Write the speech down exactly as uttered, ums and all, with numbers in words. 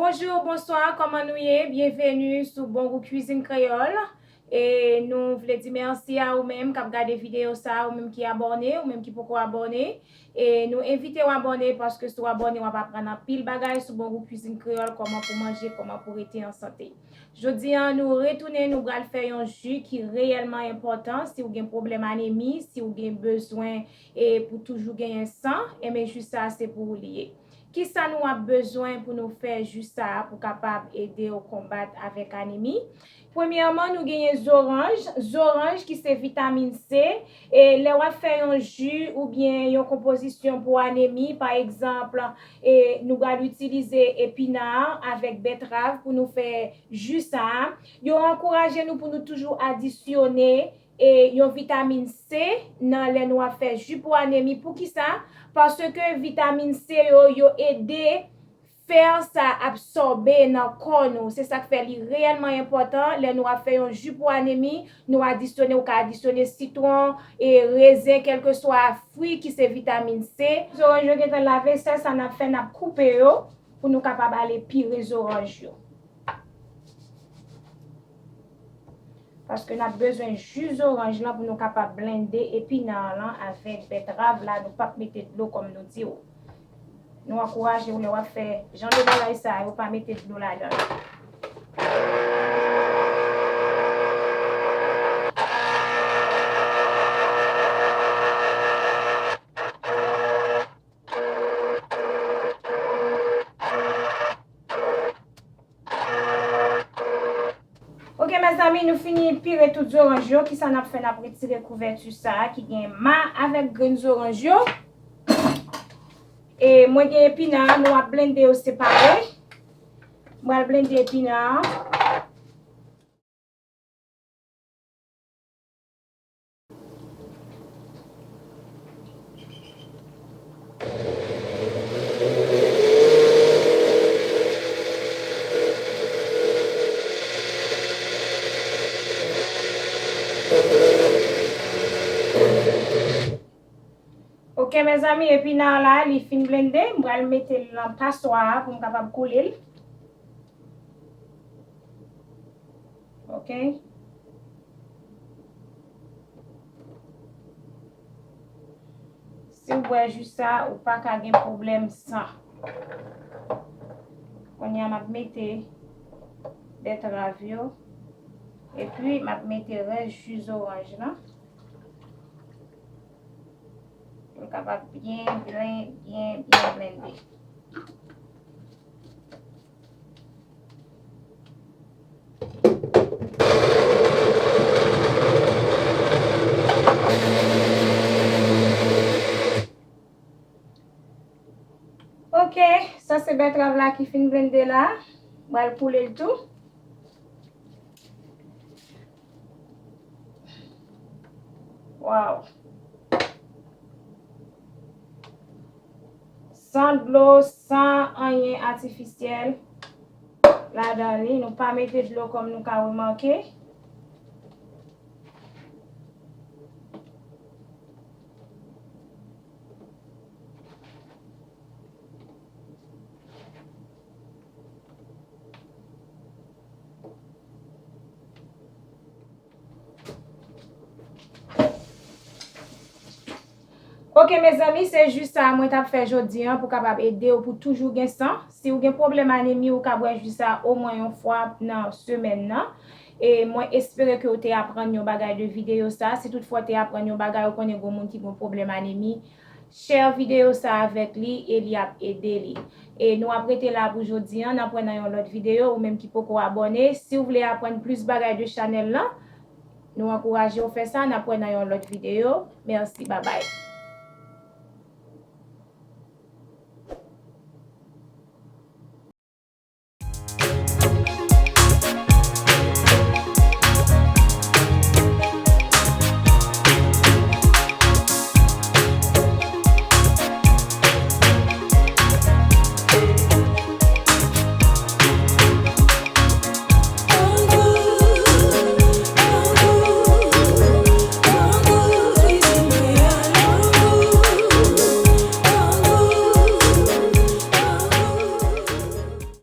Bonjou, bonswa, kòman nou ye? Byenveni sou Bon Gou Kwizin Kreyòl. E nou vle di mèsi a ou menm k ap gade videyo sa a, ou menm ki abòne, ou menm ki poko abòne. E nou envite w abòne, paske si w abòne, w ap aprann anpil bagay sou Bon Gou Kwizin Kreyòl, kòman pou manje, kòman pou rete an sante. Jodi a, nou retounen, nou pral fè yon ji ki reyèlman enpòtan. Si w gen pwoblèm anemi, si w gen bezwen, e, pou toujou genyen san, enben, ji sa a se pou ou li ye. Kisa nou ap bezwen pou nou fè ji sa a pou kapab ede w konbat avèk anemi? Premyèman, nou genyen zoranj. Zoranj ki se vitamin C. E lè w ap fè yon ji oubyen yon konpozisyon pou anemi, pa egzanp, e nou pral itilize epina avèk bètrav pou nou fè ji sa a. Yo ankouraje nou pou nou toujou adisyone e yon vitamin C nan lè nou ap fè ji pou anemi. Poukisa? Paske vitamin C yo, yo ede fè sa absòbe nan kò nou. Se sa k fè li reyèlman enpòtan lè nou ap fè yon ji pou anemi, nou adisyone, ou ka adisyone sitwon, e rezen, kèlkeswa fwi ki se vitamin C. Zoranj yo gentan lave, sèl sa n ap fè, n ap koupe yo pou nou kapab ale pire zoranj yo. Paske n ap bezwen ji zoranj lan pou nou kapab blende epina lan avèk bètrav la, nou p ap mete dlo kòm nou di w. Nou ankouraje w lè w ap fè jan de bagay sa yo, pa mete dlo ladan l. Ok, mezanmi, nou fini pire tout zoranj yo. Kisa n ap fè? N ap retire kouvèti sa a ki gen ma avèk grenn zoranj yo. E mwen gen epina, nou ap blende yo separe. Mwen al blende epina. Ok, mezanmi, epina la, li fin blende. M pral mete l nan paswa a pou m kapab koule l. Ok. Si w bwè ji sa, ou pa ka gen pwoblèm san. Kounye a, m ap mete bètrav yo. Epi, m ap mete rès ji zoranj lan. Pou l kapab byen blen, byen, byen blende. Ok, sa se bètrav la ki fin blende la. M pral koule l tou. Waw. San dlo, san anyen atifisyèl ladan li. Nou pa mete dlo kòm nou ka remake. Ok, mezanmi, se ji sa a mwen t ap fè jodi a pou kapab ede w pou toujou gen san. Si w gen pwoblèm anemi, ou ka bwè ji sa a omwen yon fwa nan semèn nan. E mwen espere ke w te aprann yon bagay de videyo sa a. Si toutfwa w te aprann yon bagay, ou konnen gen moun ki gen pwoblèm anemi, share videyo sa a avèk li e li ap ede li. E nou ap rete la pou jodi a, n ap wè nan yon lòt videyo. Ou menm ki poko abòne, si w vle aprann plis bagay de chanèl lan, nou ankouraje w fè sa, n ap wè nan yon lòt videyo. Mèsi, babay.